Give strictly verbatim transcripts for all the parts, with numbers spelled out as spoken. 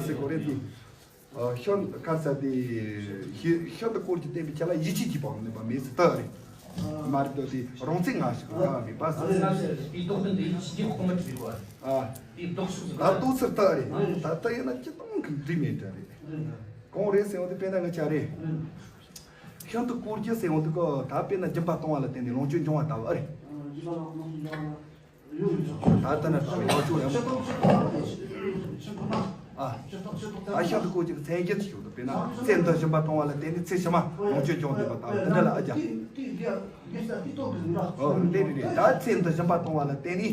ཟེར་གོ་རེད་དེ། ཤིན་ཏུ་ག་རེ་ཟེར་དེ། ཤིན་ཏུ་སྐོར་གྱིས་བསྟན་པའི་ཆ་ལ་ཡིད་ཆེས་ཀྱི་བག་ནུས་པ་མེད་ཟེར་ལྟ་རེད། མ་རེད་དོ་དེ་རང་ཚིག་སྔ་ཕྱི་གི་འགལ་བ་མེད་པ་ཟེར། དེའི་ལྡོག་དོན་དེ་ཡིད་ཆེས་ཀྱི་དབང་གིས་གྲུབ་པ་རེད། ཨ། དེའི་ལྡོག་ཕྱོགས་སུ་ད་ལྟོ་ཚུར་ལྟ་རེད། ད་ལྟ་ཡིན་ན་སྤྱིར་བཏང་གི་འགྲིག་མེད་འདྲ་རེད། གང་རེད་ཟེར་བ་དེ་དཔེར་ན་ང་ཆ་རེད། ཤིན་ཏུ་སྐོར་གྱིས་ཟེར་བ་དེ་གོ་ད་དཔེར་ན་སྦྱིན་པ་གཏོང་བ་ལ་བརྟེན་ནས་ལོངས་སྤྱོད་འབྱུང་བ་ལྟ་བུ་ཨ་རེད། ད་ལྟ་ན་ཡག་ཤོས་རེད། ཨ། ད་ཤིན་ཏུ་སྐོར་གྱི་མཚན་བརྒྱད་ཅིག་ཞུ་དང་དཔེར་ན་ཚེ་འདིར་སྦྱིན་པ་གཏོང་བ་ལ་བརྟེན་ནས་ཚེ་ཕྱི་མ་ལོངས་སྤྱོད་འབྱུང་བསྡད་པ་ལྟ་བུ་འདི་འདྲ་ལ་ཨ་རྒྱ། ཨོ་དེ་རེད་རེད། ད་ཚེ་འདིར་སྦྱིན་པ་གཏོང་བ་ལ་བརྟེན་ནས་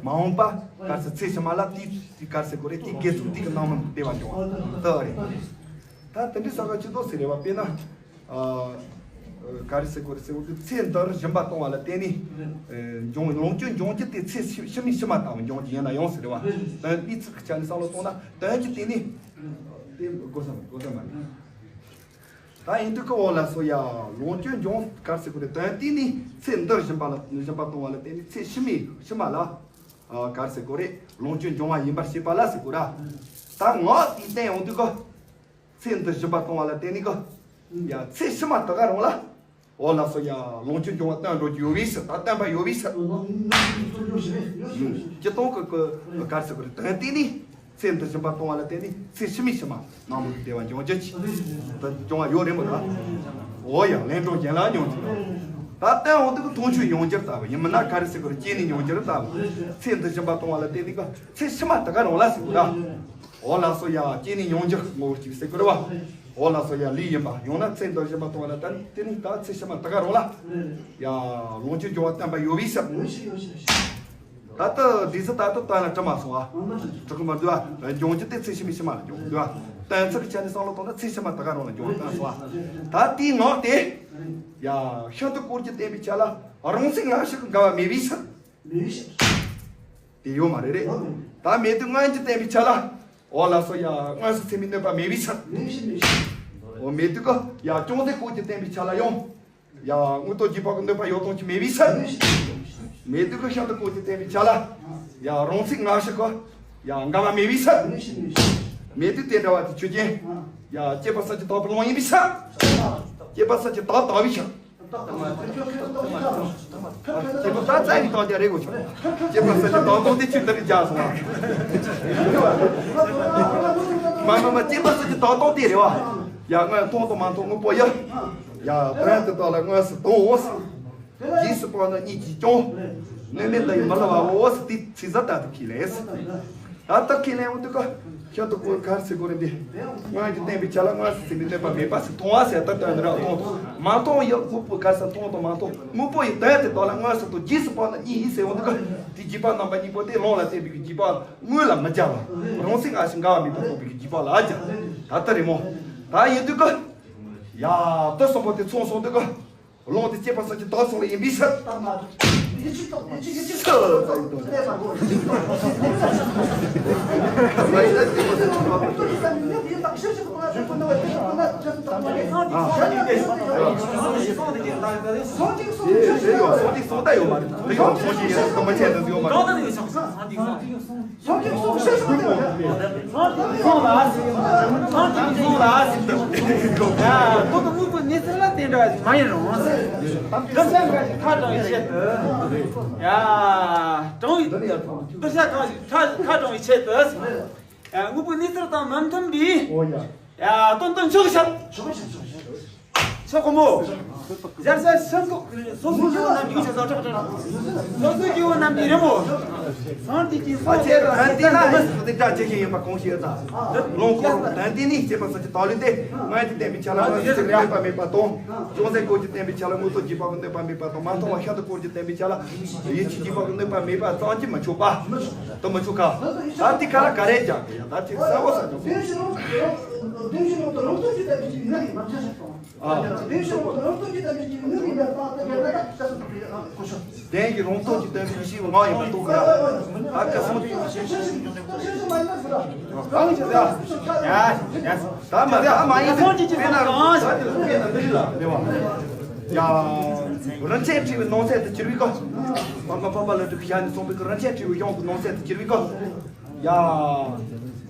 མ་འོངས་པ་ག་རེ་ཟེར་ཚེ་ཕྱི་མ་ལ་དེའི་དེ་ག་རེ་ཟེར་དགོས་རེད། དེའི་དགེ་ཚོགས་དེ་གི་སྣང་མུན་དེ་བ་འབྱུང་བ་ལྟ་བུ་རེད། ད་དེ་འདྲའི་ས་ཁ་ཆེ་ཏོག་ཟེར་རེད་བ། དཔེར་ན། ཨ། ག་རེ་ཟེར་དགོས་རེད་ཟེར་བ་དེ་ཚེ་འདིར་སྦྱིན་པ་གཏོང་བ་ལ་བརྟེན་ནས། ཨ། འབྱུང་ལོངས་སྤྱོད་འབྱུང་རྒྱུ་དེ་ཚེ་ཕྱི་ཕྱི་མའི་ཕྱི་མ་ལྟ་བུ་འབྱུང་རྒྱུ་ཡིན་ན་ཡང་ཟེར་བ། དོན་དེའི་ཚིག་གི་ཆ་ནས་བསམ་བློ་གཏོང་ན་དོན་གྱི་སྟེང་ནས། དེ་དགོས་ས་མ་དགོས་ས་མ་རེད། ད་ཡིན་དུས་ཀྱི་འོ་ལགས་སོ་ཡ། ལོངས་སྤྱོད་འབྱུང་ག་རེ་ཟེར་དགོས་རེད། དོན་དེ་ནི་ཚེ་འདིར་སྦྱིན་པ་ལ་སྦྱིན་པ་གཏོང་བ་ལ་བརྟེན་ནས་ཚེ་ཕྱི་མའི་ཕྱི་མ་ལ། ཨ། ག་རེ་ཟེར་དགོས་རེད། ལོངས་སྤྱོད་འབྱུང་བ་ཡིན་པར་བྱེད་པ་ལ་ཟེར་དགོས་ར། ད་ངག་དེའི་སྟེང་འོང་དུས་ཀྱི། ཚེ་འདིར་སྦྱིན་པ་གཏོང་བ་ལ་བརྟེན་ནས་གི། ཡ། ཚེ་ཕྱི་མ་དེ་ག་རང་ལ། འོ་ལགས་སོ་ཡ། ལོངས་སྤྱོད་འབྱུང་བ་བརྟན་འགྲོ་རྒྱུ་ཡོད་པའི་ཕྱིར། ད་བརྟན་པ་ཡོད་པའི་ཕྱིར། སྤྱིར་བཏང་གི་གི་ག་རེ་ཟེར་དགོས་རེད། དོན་དེ་ནི་ཚེ་འདིར་སྦྱིན་པ་གཏོང་བ་ལ་བརྟེན་ནས་ཚེ་ཕྱི་མའི་ཕྱི་མ་སྣང་མུན་དུ་བདེ་བ་འབྱུང་རྒྱུ་ཅིག་ད་འབྱུང་བ་ཡོད་རེད་མོད་ད། འོ་ཡ། ལན་གྲངས་གཞན་ལ་མྱོང་རྒྱུ། ད་བརྟན་འོང་དུས་ཀྱི་མཐོང་ཆོས་མྱོང་འགྱུར་ལྟ་བུ་ཡིན་མིན་ན་ག་རེ་ཟེར་དགོས་རེད། སྐྱེས་ནས་མྱོང་འགྱུར་ལྟ་བུ། ཚེ་འདིར་སྦྱིན་པ་གཏོང་བ་ལ་བརྟེན་ནས་གི་ཚེ་ཕྱི་མ་དེ་ག་རང་ལ་ཟེར་དགོས་ར། འོ་ལགས་སོ་ཡ། སྐྱེས་ནས་མྱོང་འགྱུར་ངོ་བོར་སྐྱེས་ཟེར་དགོས་རེད་བ། འོ་ལགས་སོ་ཡ། ལས་ཡིན་པ་ཡང་ན་ཚེ་འདིར་སྦྱིན་པ་གཏོང་བ་ལ་བརྟེན་ནས་ད་ཚེ་ཕྱི་མ་དེ་ག་རང་ལ། ཡ། ལོངས་སྤྱོད་འབྱུང་བ་བརྟན་པ་ཡོད་པའི་ཕྱིར། ད་ལྟ་འདི་ཚོ་ད་ལྟ་བརྟན་ལ་གྲུབ་མ་སོང་ཨ། གྲུབ་ཀྱི་མ་འདུག་ཨ། འབྱུང་རྒྱུ་དེ་ཚེ་ཕྱི་མའི་ཕྱི་མ་ལ་འབྱུང་གི་འདུག་ཨ། བརྟན་ཚིག་གི་ཆ་ནས་བསམ་བློ་བཏང་ན་ཚེ་ཕྱི་མ་དེ་ག་རང་ལ་འབྱུང་བ་བརྟན་སོང་ཨ། ད་དེའི་ངག་དེ། ཡ། ཤིན་ཏུ་སྐོར་གྱིས་བསྟན་པའི་ཆ་ལ་རང་ཚིག་སྔ་ཕྱི་གི་འགལ་བ་མེད་པའི་ཕྱིར། དེ་ཡོད་མ་རེད་རེད། ད་མེད་དུས་སྔོན་གྱིས་བསྟན་པའི་ཆ་ལ། འོ་ལགས་སོ་ཡ། སྔོན་སུ་ཚེ་མའི་གནོད་པ་མེད་པའི་ཕྱིར། འོ་མེད་དུས་ཀྱི་ཡ། ཅུང་ཟད་སྐོར་གྱིས་བསྟན་པའི་ཆ་ལ་ཡང་། ཡ། དངོས་སྟོབས་རྗེས་དཔག་གི་གནོད་པ་ཡོད་དོ་ཅི་མེད་པའི་ཕྱིར། མེད་དུས་ཀྱི་ཤིན་ཏུ་སྐོར་གྱིས་བསྟན་པའི་ཆ་ལ། ཡ། རང་ཚིག་སྔ་ཕྱི་གི་ཡ། འགལ་བ་མེད་པའི་ཕྱིར། མེད་དུས་དེ་འདྲ་བ་དེ་ཆོས་ཅན། ཡ། སྐྱེས་པ་སུན་འབྱིན་དག་པའི་ལུང་ཡིན་པའི་ཕྱིར། སྐྱེས་པ་སུན་འབྱིན་དག་དག་པའི་ཕྱིར། དེ་ཚོ་ད་རྩ་ནས་དང་དེ་རེད་གོ་ཆོག་སྐྱེས་པ་སུན་འབྱིན་དག་དང་དེ་ཆོས་འདི་རིགས་རྒྱག་སོང་བ། མ་མ་མ། སྐྱེས་པ་སུན་འབྱིན་དག་དང་དེ་རེད་བ། ཡ། སྔོན་མཐོང་དང་མ་མཐོང་དངོས་པོ་ཡ། ཡ། དོན་དེ་དག་ལ་དངོས་སུ་དང་འོ། རྗེས་སུ་དཔག་ནི་གཉིས་ཀྱིས་ཀྱང་། གནོད་མེད་ལྟ་བུའི་མི་སླུ་བའོ་ཟེར་དེ་ཚིག་ཟ་ལྟ་དུ་ཁས་ལེན། ད་ལྟ་ཁས་ལེན་འོང་དུས་ཀ་ཤིན་ཏུ་སྐོར་ག་རེ་ཟེར་དགོས་རེད་འདི། སྔོན་གྱིས་བསྟན་པའི་ཆ་ལ་དངོས་སུ་ཚེ་མའི་གནོད་པ་མེད་པ་ཟེར་མཐོང་བ་ཟེར་ད་དོན་འདི་རང་མཐོང་དང་མ་མཐོང་ཡང་དངོས་པོ་ག་རེ་ཟེར་མཐོང་དང་མ་མཐོང་དངོས་པོ་ཡི་དོན་དེ་དག་ལ་དངོས་སུ་དང་རྗེས་སུ་དཔག་ནི་གཉིས་ཡིན་ཟེར་འོང་དུས་ཀ་དེ་རྗེས་དཔག་རྣམ་པ་གཉིས་པོ་དེ་ལུང་ལ་བརྟེན་པའི་རྗེས་དཔག་དངོས་ལ་མི་སྦྱར་བ། རང་ཚིག་སྔ་ཕྱི་འགལ་བ་མེད་པར་རྟོགས་པའི་རྗེས་དཔག་ལ་སྦྱར། ད་ལྟ་རེད་མོ། ད་ཡིན་དུས་ཀ་ཡ། དེ་གསུམ་པོ་དེ་ཚང་སོང་དུས་ཀ་ལུང་དེ་སྐྱེས་པ་སུན་འབྱིན་དག་སོང་བ་ཡིན་པའི་ཕྱིར། ད་དུང་དངོས་པོའི་གནས་ཚུལ་ལ་དེ་འདྲ་ཞིག་མ་ཡིན་རུང་། འདི་ཤ་ཁ་ཞིག་ཁ་དྲང་བའི་ཆེད་དུ། ཡ། དྲང་བའི། འདི་ཤ་ཁ་ཁ་ཁ་དྲང་བའི་ཆེད་དུ། ཡ། དངོས་པོའི་གནས་ཚུལ་དང་མི་མཐུན་པའི། ཨོ་ཡ། ཡ། དོན་དུ་འཇོག་བྱ། ཆོག་གོ་མོ། ཞར་ཞར་ཤར་འགོག་སོ་སོའི་སྐྱེ་བོ་རྣམས་ཀྱི་ཆེད་དུ་ཁྲག་ཁྲག་སོ་སོའི་སྐྱེ་བོ་རྣམས་ཀྱི་རི་མོ། སངས་རྒྱས་ཀྱི་སོ་སྐྱེ་དང་ཨ་ཏི་ན་ཧེ་སི་ཏི་ཀྲ་ཇེ་ཞིག་ཡིན་པ་གང་ཞིག་ཡོད་ད། ལོངས་སྐོར་དོན་དེ་ནི་སྐྱེས་པ་སུ་ཅི་དག་ལུས་ཏེ་སྔོན་གྱི་བསྟན་པའི་ཆ་ལ་སྔོན་གྱི་ཚེ་གནོད་པ་མེད་པ་དང་། ཅུང་ཟད་སྐོར་གྱི་བསྟན་པའི་ཆ་ལ་དངོས་སྟོབས་རྗེས་དཔག་གི་གནོད་པ་མེད་པ་དང་མ་མཐོང་བ་ཤིན་ཏུ་སྐོར་གྱི་བསྟན་པའི་ཆ་ལ་ཡིད་ཆེས་རྗེས་དཔག་གི་གནོད་པ་མེད་པ་ཙམ་གྱིས་མི་ཆོག་པ། དུ་མི་ཆོག་ག་ད་དེ་ག་ལ་ག་རེ་རྒྱག་གི་ཡ་ད་དེ་གསལ་བོ་ས་ཆོག་གི་ཨ། བདེན་གྱི་རང་སྟོབས་ཀྱིས་བསྟན་པའི་ཞེས་པ་ངག་ཡིན་པར་ཐལ། བདེན་གྱི་རང་སྟོབས་ཀྱིས་བསྟན་པའི་ཞེས་པ་ངག་ཡིན་པར་རྟོགས་དགོས་ཡ། ད་ག་སོང་དུས་ཡ་ཡ། ད་མ་ད་མ་ཡིན་ཏེ་དཔེར་ན་རང་ས་དེ་དཔེར་ན་འདི་ལ་རེད་བ། ཡ། རིན་ཆེན་ཕྲེང་བའི་ནང་གསེས་དུ་གྱུར་པའི་སྐབས། པ་པ་པ་པ་ལ་དྲུག་གི་ཞལ་ནས་གསུངས་པའི་རིན་ཆེན་ཕྲེང་བའི་གཞུང་གི་ནང་གསེས་དུ་གྱུར་པའི་སྐབས། ཡ།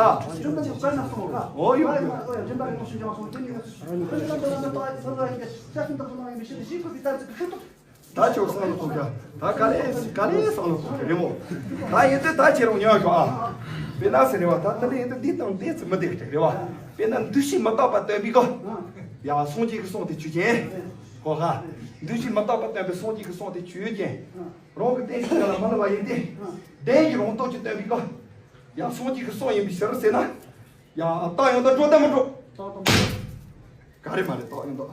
ཨ། འོ་ཡོད་ཡོད། ད་ཁྱོད་བསམ་བློ་ཐོངས་ཀྱང་ད་ག་ལེ་ག་ལེ་བསམ་བློ་ཐོངས་ཀྱི་རེད་མོ། ད་ཡིན་དུས་ད་ཁྱེད་རང་ཉོན་ཤོག་ཨ། དཔེར་ན་ཟེར་རེད་བ། ད་དེ་འདྲ་ཡིན་དུས་འདི་དང་འདི་ཚོ་མི་འདེགས་རེད་བ། དཔེར་ན་འདུ་ཤེས་མི་རྟག་པ་སྟོན་པའི་གོ། ཡང་སངས་རྒྱས་ཀྱི་གསུང་དེ་ཆོས་ཅན། གོ་ཧ། འདུ་ཤེས་མི་རྟག་པ་སྟོན་པའི་སངས་རྒྱས་ཀྱི་གསུང་དེ་ཆོས་ཅན། རང་གི་རྟེན་ཞིག་ལ་མི་སླུ་བ་ཡིན་ཏེ། བདེན་གྱི་རང་སྟོབས་ཀྱིས་སྟོན་པའི་གོ། ཡང་སངས་རྒྱས་ཀྱི་གསུང་ཡིན་པའི་ཕྱིར་ཟེར་ན། ཡང་རྟགས་ཡང་དག་འགྲོ་དམ་མི་འགྲོ། ག་རེ་མ་རེད། རྟགས་ཡང་དག་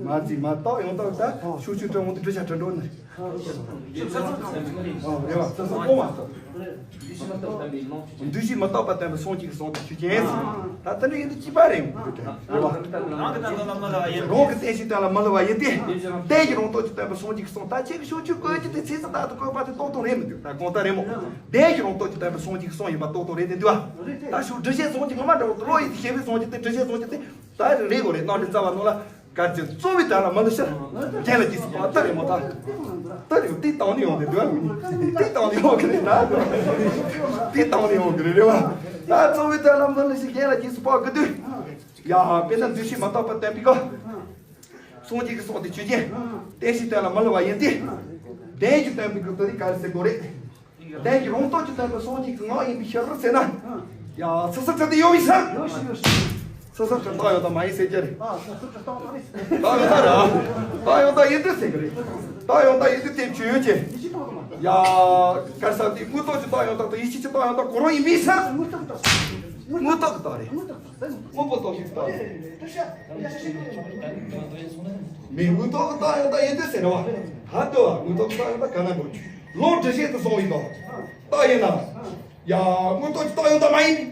མ་རྩིས་མ་རྟགས་ཡང་དག་ད་ཕྱོགས་ཆོས་གྲུབ་འོང་དུ་འགྲོ་བྱ་གྲུབ་འགྲོ་ནི། ཨ་རེད་བ། ཚོད་བསྲེ་སྤོང་བ་ཚོ། འདུ་ཤེས་མི་རྟག་པ་སྟོན་པའི་སངས་རྒྱས་ཀྱི་གསུང་དེ་ཆོས་ཅན། ད་དེ་འདྲ་ཡིན་དུས་གཅིག་པ་རེད། རེད་བ། རང་གི་རྟེན་ཞིག་སྟོན་ལ་མི་སླུ་བ་ཡིན་ཏེ། བདེན་གྱི་རང་སྟོབས་ཀྱིས་སྟོན་པའི་སངས་རྒྱས་ཀྱི་གསུང་། ད་ཁྱེད་ཀྱི་ཕྱོགས་ཆོས་བཀོད་རྒྱུ་དེ་ཚིག་ཙམ་ལྟར་དུ་བཀོད་པ་དེ་རྟོགས་དང་རེད་མི་འདུག་ད་གང་ལྟར་རེད་མོ། བདེན་གྱི་རང་སྟོབས་ཀྱིས་སྟོན་པའི་སངས་རྒྱས་ཀྱི་གསུང་ཡིན་པ་རྟོགས་དང་རེད་དེ་འདུག་ཨ། ད་ཤོག་འདུ་ཤེས་སངས་རྒྱས་ངོ་མ་འདྲ་བོ་བློ་ཡིས་དེ་ཤེས་པའི་སངས་རྒྱས་དེ། འདུ་ཤེས་སངས་རྒྱས་དེ། ད་རེ་རེ་གོ་རེ་གནང་དེ་རྩ་བ་ནང་ལ། གལ་ཏེ་གཙོ་བོའི་དོན་ལ་མི་སླུ་ཕྱིར། རྒྱན་ལ་རྗེས་སུ་དཔག་ལྟ་རེ་མོ་ད། ལྟ་རེ་དེ་བཏང་ནས་ཡོང་དེ་འདུག་ཨ། དེ་བཏང་ནས་ཡོང་གི་རེད་ད། དེ་བཏང་ནས་ཡོང་གི་རེད་རེད་བ། ད་གཙོ་བོའི་དོན་ལ་མི་སླུ་ཕྱིར་རྒྱན་ལ་རྗེས་སུ་དཔག་གི་དུས། ཡ་དཔེར་ན་འདུ་ཤེས་མི་རྟག་པ་སྟོན་པའི་གོ། སངས་རྒྱས་ཀྱི་གསུང་དེ་ཆོས་ཅན། རྟེན་ཞིག་སྟོན་ལ་མི་སླུ་བ་ཡིན་ཏེ། བདེན་གྱི་སྟོན་པའི་གོ་དེ་ནི་ག་རེ་ཟེར་དགོས་རེད། བདེན་གྱི་རང་སྟོབས་ཀྱིས་སྟོན་པའི་སངས་རྒྱས་ཀྱི་ངག་ཡིན་པའི་ཕྱིར་ཟེར་ན། ཡ་ཚུལ་གསུམ་གྲུབ་དེ་ཡོད་པའི་ཕྱིར། ཚུལ་གསུམ་གྲུབ་རྟགས་ཡང་དག་མ་ཡིན་ཟེར་རྒྱུ་རེད། རྟགས་ཡང་དག་རེད། རྟགས་ཡང་དག་ཡིན་དུས་ཟེར་གི་རེད། རྟགས་ཡང་དག་ཡིན་དུས་དེ་ཆོས་ཅན། ཡ་ག་རེ་ཟེར་དེ་དངོས་སྟོབས་ཀྱི་རྟགས་ཡང་དག་དང་ཡིད་ཆེས་ཀྱི་རྟགས་ཡང་དག་གོ་རང་ཡིན་པའི་ཕྱིར། དངོས་སྟོབས་ཀྱི་རྟགས་རེད། དངོས་པོ་རྟོགས་ཤིང་རྟགས་རེད། མི་དངོས་སྟོབས་ཀྱི་རྟགས་ཡང་དག་ཡིན་དུས་ཟེར་བ། ད་ལྟ་བ་དངོས་སྟོབས་ཀྱི་རྟགས་ཡང་དག་ག་ན་འགྲོ། ལོག་འདུ་བྱེད་དུ་སོང་བའི་སྐབས། རྟགས་ཡིན་ན། ཡ་དངོས་སྟོབས་ཀྱི་རྟགས་ཡང་དག་མ་ཡིན་པའི་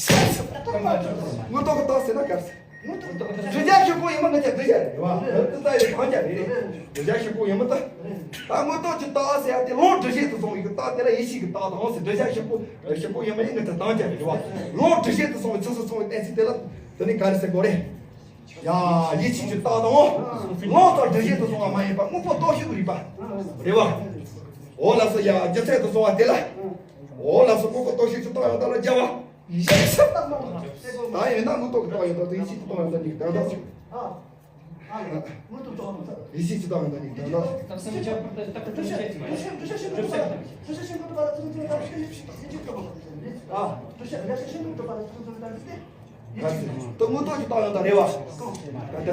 ཕྱིར། དངོས་སྟོབས་ཀྱི་རྟགས་ཟེར་ན་ག་རེ་ཟེར། འདུ་བྱེད་ཕྱིར་རྐང་ཡིན་པ་ང་ཚོས་འདུ་བྱེད་རེད་བ། འདི་ལྟ་ཡི་དང་རྐྱང་རེད། འདུ་བྱེད་ཕྱིར་རྐང་ཡིན་པ་ད། ད་དངོས་སྟོབས་ཀྱི་རྟགས་ཟེར་ཡ་དེ་ལོག་འདུ་བྱེད་དུ་སོང་བའི་རྟགས་དེ་ལ་ཡིད་ཆེས་ཀྱི་རྟགས་དང་ཟེར། འདུ་བྱེད་ཕྱིར་རྐང་ཕྱིར་རྐང་ཡིན་པ་ཡིན་ང་ཚོས་དང་རྐྱང་རེད་བ། ལོག་འདུ་བྱེད་དུ་སོང་བའི་ཚུལ་སུ་སོང་བའི་གཏན་ཚིགས་དེ་ལ་དེ་ནི་ག་རེ་ཟེར་དགོས་རེད། ཡ་ཡིད་ཆེས་ཀྱི་རྟགས་དང་། ལོག་ལྟར་འདུ་བྱེད་དུ་སོང་བ་མ་ཡིན་པ་དངོས་པོ་རྟོགས་ཤིང་རིག་པ་རེད་བ། འོ་ལགས་སོ། ཡ་རྒྱུ་མཚན་དུ་སོང་བ་དེ་ལ། འོ་ལགས་སོ། དངོས་པོ་རྟོགས་ཤིང་ཀྱི་རྟགས་ཡང་དག་ལ་སྦྱར་བ། ཡིད་ཆེས་ད་ཡིན་ན་དངོས་སྟོབས་ཀྱི་རྟགས་ཡང་དག་དང་ཡིད་ཆེས་ཀྱི་རྟགས་ཡང་དག་གཉིས་ཀྱི་དོན་དག་ཅིག་ཡིད་ཆེས་ཀྱི་རྟགས་ཡང་དག་གཉིས་ཀྱི་དོན་དག་ཅིག་ད་དངོས་སྟོབས་ཀྱི་རྟགས་ཡང་དག་རེད་བ། ད་དེ། ད་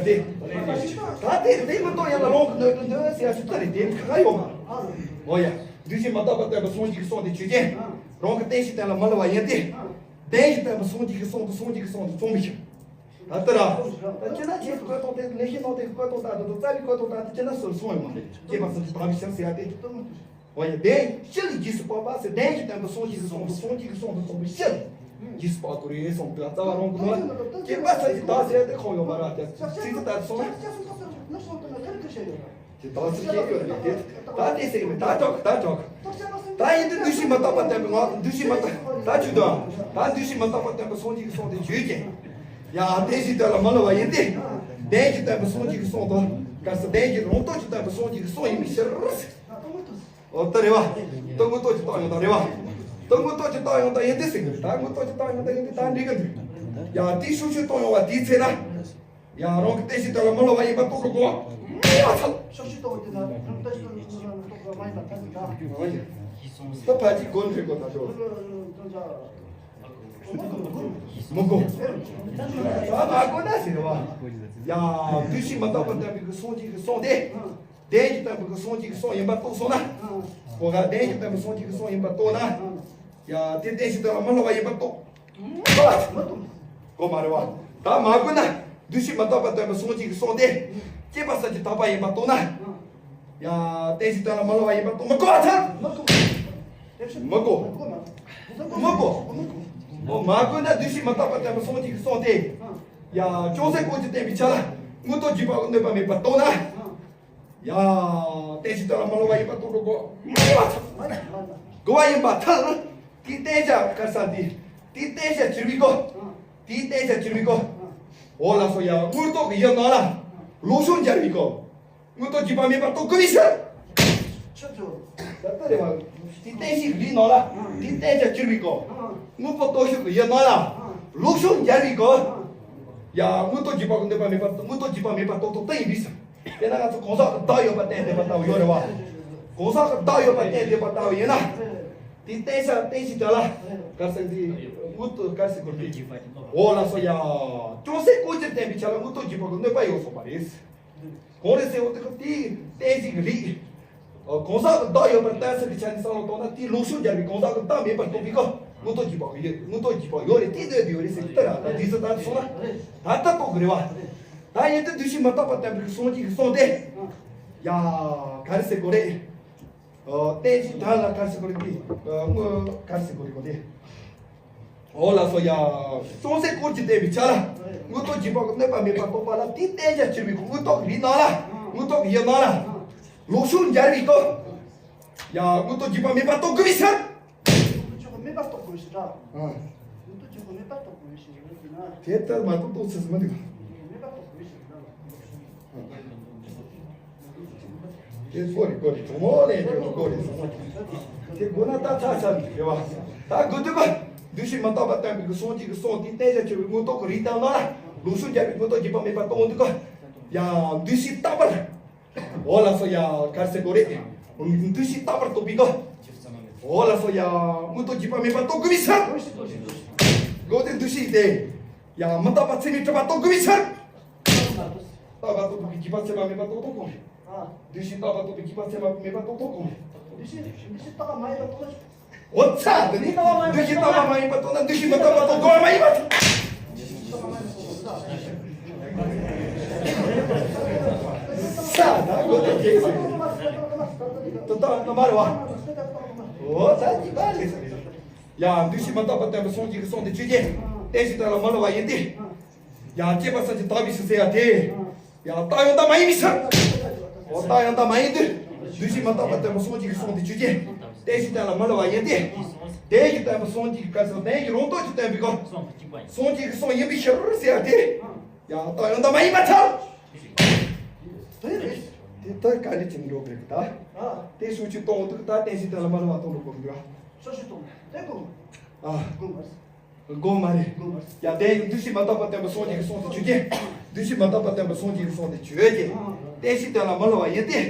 དེ་དེ་དངོས་སྟོབས་ཡང་དག་ལོང་གི་འདོད་འདོད་ཟེར་ཡ་ཞིག་ད་རེད། དེ་ཁ་ཁ་ཡོད་མ། འོ་ཡ། འདུ་བྱེད་མི་རྟག་པ་སྟོན་པའི་སངས་རྒྱས་ཀྱི་གསུང་དེ་ཆོས་ཅན། རང་གི་རྟེན་ཞིག་སྟོན་ལ་མི་སླུ་བ་ཡིན་ཏེ། བདེན་ཞིག་སྟོན་པའི་སངས་རྒྱས་ཀྱི་གསུང་དེ་སངས་རྒྱས་ཀྱི་གསུང་དེ་བཙོང་མི་ཤེས། ད་ལྟ་ར། ད་ཁྱེད་ན་ཁྱེད་ཀྱི་བཀོད་སྟངས་དེ་ལེགས་བཤད་ནང་དེ་བཀོད་སྟངས་ལྟར་དུ་རྩ་བའི་བཀོད་སྟངས་ལྟར་དུ་ཁྱེད་ན་སུ་སོང་ཡོད་མ་རེད། སྐྱེས་པ་སུ་ཞིག་དང་བའི་ཕྱིར་ཟེར་ཡ་དེ། འོ་ཡ། བདེན་ཕྱིར་ལ་རྗེས་སུ་དཔག་པ་ཟེར། བདེན་ཞིག་སྟོན་པའི་སངས་རྒྱས་ཀྱི་གསུང་དེ་སངས་རྒྱས་ཀྱི་གསུང་དེ་བཙོང་མི་ཤེས། རྗེས་སུ་དཔག་དགོས་རེད་གསུངས་འདུག་རྩ་བ་རང་གི་ནོར་སྐྱེས་པ་ས་ཀྱི་བདག་ཟེར་ཏེ་ཁོང་ཡོད་མ་རེད་དེ་ཚིག་ཚིག་ལྟར་སོང་། དེ་བདག་ཚིག་སྐྱེས་ཡོད་རེད་དེ། ད་དེ་ཟེར་གི་མེད། ད་ཅོག་ད་ཅོག་ད་ཡིན་དུས་འདུ་ཤེས་མི་རྟག་པ་བསྟན་པའི་ངག་འདུ་ཤེས་མི་རྟག་ད་ཅི་དོན། ད་འདུ་ཤེས་མི་རྟག་པ་བསྟན་པའི་སངས་རྒྱས་ཀྱི་གསུང་དེ་བརྗོད་ཀྱི། ཡ་བདེན་བཞི་དོན་ལ་མི་སླུ་བ་ཡིན་ཏེ། བདེན་བཞི་བསྟན་པའི་སངས་རྒྱས་ཀྱི་གསུང་དང་། གལ་སྲིད་བདེན་བཞི་རང་སྟོབས་ཀྱིས་བསྟན་པའི་སངས་རྒྱས་ཀྱི་གསུང་ཡིན་པའི་ཕྱིར། ཨོ་ད་རེད་བ། ད་དངོས་སྟོབས་ཀྱིས་བཏགས་ཡོང་ད་རེད་བ། ད་དངོས་སྟོབས་ཀྱིས་བཏགས་ཡོང་ད་ཡིན་ཏེ་ཟེར་གི་རེད། ད་དངོས་སྟོབས་ཀྱིས་བཏགས་ཡོང་ད་ཡིན་ཏེ་ད་འགྲིག་གི་འདུག་ཡ་དེའི་ཕྱོགས་ཆོས་བཏང་ཡོང་བ་དེའི་ཚེ་ན། ཡང་རང་གི་བསྟན་བྱའི་དོན་ལ་མི་སླུ་བ་ཡིན་པ་རྟོགས་དགོས་པ། མི་ཡོང་ཚུལ། ཕྱོགས་ཆོས་གཏོང་བ་དེ་ན་རང་བསྟན་བྱའི་དོན་ལ་རྟོགས་པ་མ་ཡིན་པ་ཐལ་ཟིན་ད། ད་ཕལ་ཆེར་དགོས་འདྲི་དགོས་ད་ཆོག་མི་དགོས། ད་མ་དགོས་ན་ཟེར་བ། ཡ་འདུ་ཤེས་མི་རྟག་པ་བསྟན་པའི་གི་སངས་རྒྱས་ཀྱི་གསུང་དེ། བདེན་བཞི་བསྟན་པའི་གི་སངས་རྒྱས་ཀྱི་གསུང་ཡིན་པ་རྟོགས་སོང་ན། གོ་ག་བདེན་བཞི་བསྟན་པའི་སངས་རྒྱས་ཀྱི་གསུང་ཡིན་པ་རྟོགས་ན། ཡ་དེ་བསྟན་བྱའི་དོན་ལ་མི་སླུ་བ་ཡིན་པ་རྟོགས། གོ་མ་རེད་བ། ད་མ་དགོས་ན་འདུ་ཤེས་མི་རྟག་པ་བསྟན་པའི་སངས་རྒྱས་ཀྱི་གསུང་དེ། སྐྱེས་པ་ས་ཀྱི་བདག་པ་ཡིན་པ་རྟོགས་ན། ཡ་བསྟན་བྱའི་དོན་ལ་མི་སླུ་བ་ཡིན་པ་རྟོགས། མི་དགོས་པ་ཐལ། མི་དགོས། མི་དགོས། ཨོ་མ་དགོས་ན་འདུ་ཤེས་མི་རྟག་པ་བསྟན་པའི་སངས་རྒྱས་ཀྱི་གསུང་དེ། ཡ་ཅུང་ཟད་ཀུན་གྱིས་བསྟན་པའི་ཆ་ལ་དངོས་སྟོབས་བརྒྱུད་པ་གི་གནོད་པ་མེད་པར་རྟོགས་ན། ཡ། བསྟན་བྱའི་དོན་ལ་མི་སླུ་བ་ཡིན་པ་རྟོགས་འགྲོ་དགོས། མི་སླུ་བ་ཐལ། དགོས་པ་ཡིན་པ་ཐལ། དེའི་བསྟན་བྱ་ག་རེ་ཟེར་དེ། དེའི་བསྟན་བྱ་གྱུར་པའི་སྐོར། དེའི་བསྟན་བྱ་གྱུར་པའི་སྐོར། འོ་ལགས་སོ་ཡ། དངོས་སྟོབས་ཀྱི་ཡུལ་སྣང་ལ། ལོག་ཕྱོགས་འབྱར་བའི་སྐོར། དངོས་སྟོབས་བརྒྱུད་པ་མེད་པར་རྟོགས་དགོས་པའི་ཕྱིར། ཆོས་ཚོ། ད་ལྟ་རེ་བ། དེའི་བསྟན་བྱའི་ལུས་སྣང་ལ། དེའི་བསྟན་བྱ་གྱུར་པའི་སྐོར། དངོས་པོ་རྟོགས་ཕྱོགས་ཀྱི་ཡུལ་སྣང་ལ། ལོག་ཕྱོགས་འབྱར་བའི་སྐོར། ཡ། དངོས་སྟོབས་བརྒྱུད་པ་གི་གནོད་པ་མེད་པར་དངོས་སྟོབས་བརྒྱུད་པ་མེད་པར་རྟོགས་ཐུབ་ཐབས་ཡིན་པས་སོ། དེས་ན་ང་ཚོ་གང་ཟག་གི་བདག་ཡོད་པར་བསྟན་བསྡད་པ་ལྟ་བུ་ཡོད་རེད་བ། གང་ཟག་གི་བདག་ཡོད་པར་བསྟན་བསྡད་པ་ལྟ་བུ་ཡིན་ན། དེའི་བསྟན་བྱ་བསྟན་བྱའི་དོན་ལ། ག་རེ་ཟེར་དེ། དངོས་སྟོབས་ག་རེ་ཟེར་དགོས་རེད། འོ་ལགས་སོ་ཡ། ཅུང་ཟད་ཀུན་གྱིས་བསྟན་པའི་ཆ་ལ་དངོས་སྟོབས་བརྒྱུད་པ་གི་གནོད་པ་ཡོད་སོང་བ་རེད། གང་རེད་ཟེར་བ་དེ་ག་དེའི་བསྟན་བྱའི་རིགས། གང་ཟག་གི་བདག་ཡོད་པར་བསྟན་ཚུལ་གྱི་ཆ་ནས་བསམ་བློ་བཏང་ན་དེའི་ལོག་ཕྱོགས་འབྱར་བའི་གང་ཟག་གི་བདག་མེད་པར་རྟོགས་པའི་སྐབས་དངོས་སྟོབས་བརྒྱུད་པ་ཡོད། དངོས་སྟོབས་བརྒྱུད་པ་ཡོད་རེད། དེ་འདོད་དེ་ཡོད་རེད་ཟེར་གྱི་ལྟར་ད་རྗེས་སུ་ད་དེ་སོང་ན་ད་ལྟ་རྟོགས་དགོས་རེད་བ། ད་ཡིན་དུས་འདུ་ཤེས་མི་རྟག་པ་བསྟན་པའི་སངས་རྒྱས་ཀྱི་གསུང་དེ། ཡ། ག་རེ་ཟེར་དགོས་རེད། ཨོ། བསྟན་བྱའི་དོན་ལ་ག་རེ་ཟེར་དགོས་རེད་དེ། ཨོ། དངོས་ག་རེ་ཟེར་དགོས་རེད་གོ་དེ། ཨོ་ལགས་སོ་ཡ། ཅུང་ཟད་ཀུན་གྱིས་བསྟན་པའི་ཆ་ལ། དངོས་སྟོབས་བརྒྱུད་པ་གི་གནོད་པ་མེད་པར་རྟོགས་པ་ལ་དེའི་བསྟན་བྱ་གྱུར་པའི་དངོས་སྟོབས་ཀྱི་རིགས་སྣང་ལ། དངོས་སྟོབས་ཀྱི་ཡུལ་སྣང་ལ། ལོག་ཕྱོགས་འབྱར་བའི་སྐབས། ཡ། དངོས་སྟོབས་བརྒྱུད་པ་མེད་པར་རྟོགས་དགོས་པའི་ཕྱིར། དངོས་སྟོབས་བརྒྱུད་པ་མེད་པར་རྟོགས་དགོས་པའི་ཕྱིར་ར། ཨ། དངོས་སྟོབས་བརྒྱུད་པ་མེད་པར་རྟོགས་དགོས་པའི་ཕྱིར་ཡོད་ཟེར་ན། དེ་ལྟར་མ་རྟོགས་རྟོགས་ཚུལ་ཟེར་མི་འདུག་མེད་པར་རྟོགས་དགོས་པའི་ཕྱིར་ར། དེ་སྐོར་རེ་སྐོར་རེ་གྲོགས་མོ་ལས་དེ་སྐོར་རེ་སོང་། དེ་དགོས་ན་ད་ཚ་ཚ་ནི་རེད་བ། ད་དགོས་དུས་པ། འདུ་ཤེས་མི་རྟག་པ་བསྟན་པའི་གི་སངས་རྒྱས་ཀྱི་གསུང་དེའི་བསྟན་བྱ་གྱུར་པའི་དངོས་སྟོབས་ཀྱི་རིགས་དང་ལ། ལོག་ཕྱོགས་འབྱར་བའི་དངོས་སྟོབས་བརྒྱུད་པ་མེད་པར་རྟོགས་འོང་དུས་ཀ། ཡ། འདུ་ཤེས་རྟག་པར། འོ་ལགས་སོ་ཡ། ག་རེ་ཟེར་དགོས་རེད། འདུ་ཤེས་རྟག་པར་རྟོགས་པའི་སྐབས། འོ་ལགས་སོ་ཡ། དངོས་སྟོབས་བརྒྱུད་པ་མེད་པར་རྟོགས་དགོས་པའི་ཕྱིར། དགོས་ཏེ་འདུ་ཤེས་དེ། ཡ། མི་རྟག་པ་ཚད་མས་གྲུབ་པར་རྟོགས་དགོས་པའི་ཕྱིར། རྟག་པར་རྟོགས་པའི་བརྒྱུད་པ་ཚད་མ་མེད་པར་རྟོགས་ཐུབ་གོ། འདུ་ཤེས་རྟག་པར་རྟོགས་པའི་བརྒྱུད་པ་ཚད་མ་མེད་པར་རྟོགས་ཐུབ་གོ། འདུ་ཤེས་འདུ་ཤེས་རྟག་པ་མ་ཡིན་པར་རྟོགས་ན། འོ་ཚ་དེ་ནི་འདུ་ཤེས་རྟག་པ་མ་ཡིན་པར་རྟོགས་ན་འདུ་ཤེས་མི་རྟག་པ་རྟོགས་དགོས་པ་མ་ཡིན་པ། ས་ད་གོ་དེ་ཁྱེད་ཚོས་དོ་དག་ནི་མ་རེད་བ། འོ་ཚ་གཉིས་པ་རེད། ཡ། འདུ་ཤེས་མི་རྟག་པ་བསྟན་པའི་སངས་རྒྱས་ཀྱི་གསུང་དེ་ཆོས་ཅན། བསྟན་བྱའི་དོན་ལ་མི་སླུ་བ་ཡིན་ཏེ། ཡང་སྐྱེས་པ་ས་ཀྱི་བདག་པའི་ཕྱིར་ཟེར་ཡ་དེ། ཡང་རྟག་ཡང་དག་མ་ཡིན་པའི་ཕྱིར། འོ་རྟག་ཡང་དག་མ་ཡིན་དུས། འདུ་ཤེས་མི་རྟག་པ་བསྟན་པའི་སངས་རྒྱས་ཀྱི་གསུང་དེ་ཆོས་ཅན། བསྟན་བྱའི་དོན་ལ་མི་སླུ་བ་ཡིན་ཏེ། བདེན་བཞི་བསྟན་པའི་སངས་རྒྱས་ཀྱི་སྐབས་སུ་བདེན་བཞི་རང་སྟོབས་ཀྱིས་བསྟན་པའི་སྐབས། སངས་རྒྱས་ཀྱི་གསུང་ཡིན་པའི་ཕྱིར་ཟེར་ཡ་དེ། ཡང་རྟག་ཡང་དག་མ་ཡིན་པར་ཐལ། དེ་རེད། དེ་ལྟར་ག་ལས་ཀྱང་འགྲོ་བའི་ད། དེ་སོ་ཅི་གཏོང་འདུག་ད་བསྟན་བྱའི་དོན་ལ་མི་སླུ་བ་གཏོང་འགྲོ་དགོས་འདུག་སོ་ཅི་གཏོང་དེ་དགོས། ཨ། དགོས་མ་རེད། དགོས་མ་རེད། དགོས་མ་རེད། ཡ་དེ་འདུ་ཤེས་མི་རྟག་པ་བསྟན་པའི་སངས་རྒྱས་ཀྱི་གསུང་དེ་ཆོས་ཅན། འདུ་ཤེས་མི་རྟག་པ་བསྟན་པའི་སངས་རྒྱས་ཀྱི་གསུང་དེ་ཆོས་ཅན། བསྟན་བྱའི་དོན་ལ་མི་སླུ་བ་ཡིན་ཏེ།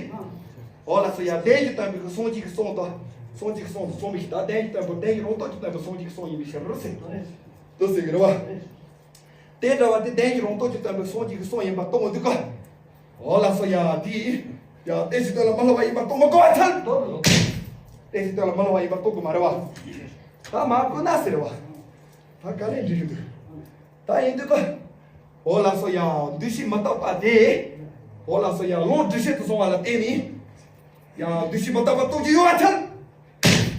འོ་ལགས་སོ་ཡ། བདེན་བཞི་བསྟན་པའི་གི་སངས་རྒྱས་ཀྱི་གསུང་དང་། སངས་རྒྱས་ཀྱི་གསུང་དང་གསུངས་པའི་ཞིག་ད་བདེན་བཞི་བསྟན་པའི་བདེན་བཞི་རང་སྟོབས་ཀྱིས་བསྟན་པའི་སངས་རྒྱས་ཀྱི་གསུང་ཡིན་པའི་ཕྱིར་རོ་ཟེར། དུ་ཟེར་གི་རེད་བ། དེ་འདྲ་བ་དེ་བདེན་བཞི་རང་སྟོབས་ཀྱིས་བསྟན་པའི་སངས་རྒྱས་ཀྱི་གསུང་ཡིན་པ་རྟོགས་འོང་དུས་ཀ། འོ་ལགས་སོ་ཡ། དེ་ཡིན་ཡང་བསྟན་བྱའི་དོན་ལ་མི་སླུ་བ་ཡིན་པ་རྟོགས་མི་དགོས་པར་ཐལ། བསྟན་བྱའི་དོན་ལ་མི་སླུ་བ་ཡིན་པ་རྟོགས་དགོས་མ་རེད་བ། ད་མ་བཀོད་ན་ཟེར་བ། ད་ག་ལས་འགྲིག་གི་འདུག་ད་ཡིན་དུས་ཀ། འོ་ལགས་སོ་ཡ། འདུ་ཤེས་མི་རྟག་པ་དེ། འོ་ལགས་སོ་ཡ། ལོག་འདུ་བྱེད་དུ་སོང་བ་ལ་བརྟེན་ནས། ཡང་འདུ་ཤེས་མི་རྟག་པ་རྟོགས་རྒྱུ་ཡོད་པར་ཐལ།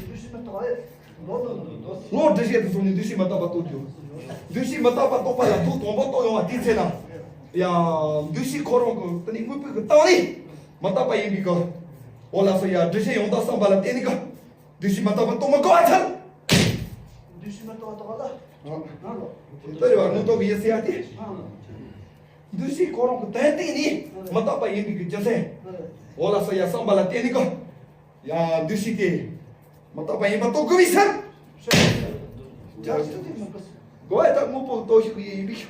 འདུ་ཤེས་མི་རྟག་པ་ཨེ། ལོ་འདི་བཤད་དུ་སོང་ནས་འདུ་ཤེས་མི་རྟག་པ་རྟོགས་རྒྱུ། འདུ་ཤེས་མི་རྟག་པ་རྟོགས་པ་ལ་ཐུགས་དང་པོ་རྟོགས་ཡོང་བ་དེའི་ཚེ་ན། ཡང་འདུ་ཤེས་ཁོ་རང་གི་དེ་ནི་དངོས་པོའི་གི་སྟེང་ནས་མི་རྟག་པ་ཡིན་པའི་གི། འོ་ལགས་སོ། ཡ་འདུ་ཤེས་ཡང་དག་བསམ་པ་ལ་བརྟེན་ནས་གི། འདུ་ཤེས་མི་རྟག་པ་རྟོགས་མི་དགོས་པ་ཚར། འདུ་ཤེས་མི་རྟག་པ་རྟོགས་པ་ལ། ཨ། ད་རེ་བ་དངོས་རྟོགས་ཀྱི་ཡུལ་ཟེར་ཡ་དེ། འདུ་ཤེས་ཁོ་རང་གི་དོན་སྟེང་ནས་མི་རྟག་པ་ཡིན་པའི་གི་རྒྱུ་མཚན། འོ་ལགས་སོ། ཡ་བསམ་པ་ལ་བརྟེན་ནས་གི། ཡང་འདུ་ཤེས་དེ་མི་རྟག་པ་ཡིན་པ་རྟོགས་དགོས་པའི་ཕྱིར། གོ་བ་ད་དངོས་པོ་རྟོགས་ཤིག་ཡིན་པའི།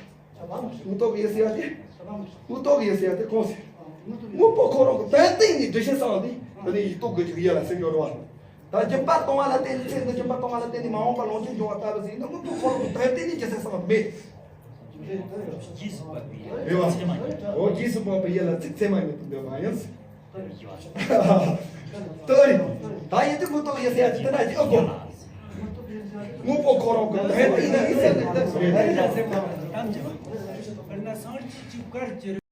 དངོས་རྟོགས་ཡིན་ཟེར་ཡ་དེ། དངོས་རྟོགས་ཡིན་ཟེར་ཡ་དེ་གང་ཟེར། དངོས་པོ་ཁོ་རང་གི་དོན་སྟེང་ནས་འདུ་ཤེས་བསམ་པ་དེ་ད་ནི་ཡིན་རྟོགས་དགོས་ཀྱི་ཡོད་ལ་ཟེར་ཡོད་རེད་བ། ད་སྒྱུ་མ་སྟོང་བ་ལ་བརྟེན་ནས་ཚེ་འདི་སྒྱུ་མ་སྟོང་བ་ལ་བརྟེན་ནས་མ་འོངས་པ་ལོངས་སྤྱོད་འབྱུང་བ་ལྟ་བུ་ཟེར་ན་དངོས་པོ་ཁོ་རང་གི་དོན་སྟེང་ནས་འདུ་ཤེས་བསམ་པ་མེད། རྗེས་སུ་དཔག་པའི་རེད་བ། ཚད་མ་ཡིན། འོ་རྗེས་སུ་དཔག་པའི་ཡུལ་ལ་ཚིག་ཚད་མ་ཡིན་པ་འདོད་པ་ཡིན། ལྟོས་རེད། ད་ཡིན་དུས་དངོས་རྟོགས་ཡིན་ཟེར་ཡ་ཅི་ལྟ་ན་ཅི་ཨོ་གོ། དངོས་པོ་ཁོ་རང་གི་དོན་དེ་ཡིན་ཟེར་ནས་ལྟ་དགོས་རེད། དཔེར་ན་སངས་རྒྱས་ཀྱི་བཀའ་ཅི།